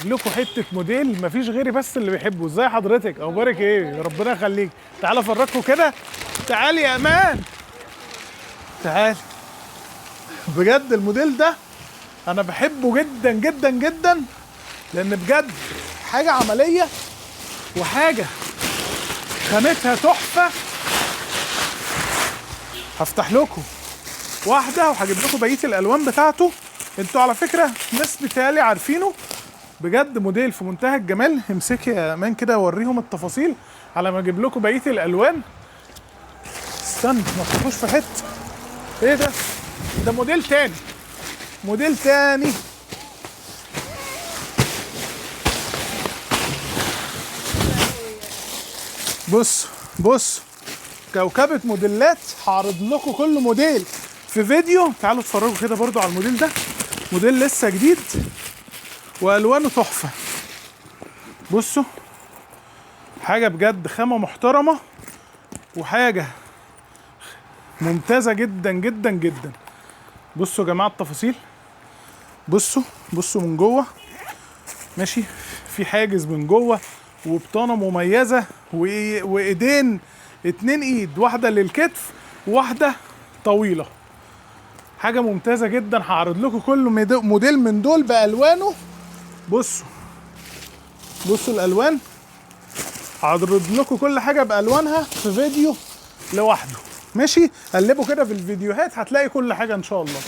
جايب لكم حتة موديل مفيش غيري بس اللي بيحبه. ازاي حضرتك؟ اخبارك ايه؟ ربنا يخليك. تعالى افرجكم كده. تعالي يا امان، تعالي. بجد الموديل ده انا بحبه جدا جدا جدا، لان بجد حاجة عملية وحاجه خامتها تحفة. هفتح لكم واحدة وهجيب لكم بقية الالوان بتاعته. انتوا على فكرة ناس بتالي عارفينه، بجد موديل في منتهى الجمال. امسكي يا امان كده وريهم التفاصيل على ما اجيب لكم بقية الالوان. استنى ما تروحوش في حتة. ايه ده؟ ده موديل تاني، موديل تاني. بص بص، كوكبة موديلات. هعرض لكم كل موديل في فيديو. تعالوا اتفرجوا كده برضو على الموديل ده، موديل لسه جديد والوانه تحفة. بصوا حاجة بجد خامة محترمة وحاجة ممتازة جدا جدا جدا. بصوا يا جماعة التفاصيل، بصوا بصوا من جوه، ماشي، في حاجز من جوه وبطانة مميزة وايدين، اتنين ايد، واحدة للكتف وواحدة طويلة. حاجة ممتازة جدا. هعرض لكم كل موديل من دول بألوانه. بصوا بصوا الألوان، هعرض لكم كل حاجة بألوانها في فيديو لوحده، ماشي؟ قلبوا كده في الفيديوهات هتلاقي كل حاجة إن شاء الله.